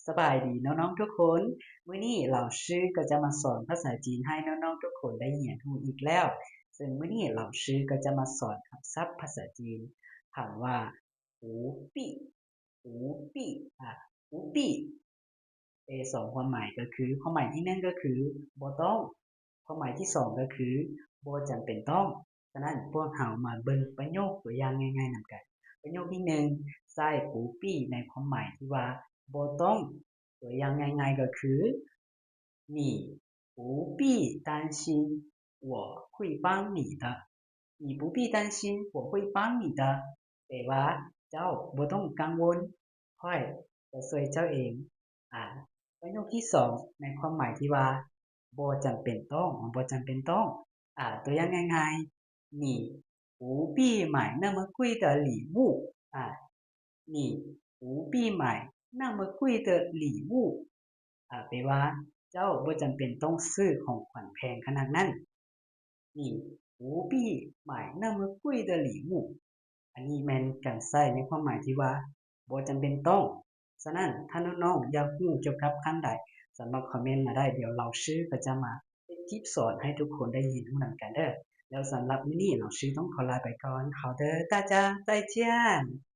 ສະບາຍດີນ້ອງໆທຸກຄົນ, ມື້ນີ້ລາວຊືກໍຈະມາສອນພາສາຈີນໃຫ້ນ້ອງໆທຸກຄົນໄດ້ຮຽນຮູ້ອີກແລ້ວ. ເຊິ່ງມື້ນີ້ລາວຊືກໍຈະມາສອນຄຳສັບພາສາຈີນ ຄຳວ່າ 无必, 无必, ອາ 无必 ເອ ສອງຄວາມໝາຍກໍຄື ຄວາມໝາຍທີໜຶ່ງກໍຄື ບໍ່ຕ້ອງ, ຄວາມໝາຍທີສອງກໍຄື ບໍ່ຈຳເປັນຕ້ອງ. ສະນັ້ນ ພວກເຮົາມາເບິ່ງປະໂຫຍກຕົວຢ່າງງ່າຍໆນຳກັນ. ປະໂຫຍກທີໜຶ່ງ ໃຊ້ 无必 ໃນຄວາມໝາຍທີ່ວ່າ ບໍ່ຕ້ອງ. ຕົວຢ່າງງ່າຍໆກໍຄື 你不必担心，我会帮你的。你不必担心，我会帮你的。 ແປວ່າ ເຈົ້າບໍ່ຕ້ອງກັງວົນ, ຂ້ອຍຈະຊ່ວຍເຈົ້າເອງ. ອາ ປະໂຫຍກທີສອງ ໃນຄວາມໝາຍທີ່ວ່າ ບໍ່ຈຳເປັນຕ້ອງ, ບໍ່ຈຳເປັນຕ້ອງ. ອາ ຕົວຢ່າງງ່າຍໆ 你不必买那么贵的礼物. ອາ 你不必买那么贵的礼物. ອາ ແປວ່າ ເຈົ້າບໍ່ຈຳເປັນຕ້ອງຊື້ຂອງຂວັນແພງຂະໜາດນັ້ນ. 你不必买那么贵的礼物. ອັນນີ້ແມ່ນການໃຊ້ໃນຄວາມໝາຍທີ່ວ່າ ບໍ່ຈຳເປັນຕ້ອງ. ສະນັ້ນ ຖ້ານ້ອງໆຢາກຮູ້ກ່ຽວກັບຄຳໃດ ສາມາດຄອມເມັນມາໄດ້, ດຽວລາວຊືກໍຈະມາເຮັດຄລິບສອນໃຫ້ທຸກຄົນໄດ້ຮຽນຮູ້ນຳກັນເດີ້. ແລ້ວສຳລັບມື້ນີ້ ລາວຊືຕ້ອງຂໍລາໄປກ່ອນ. 好的，大家再见。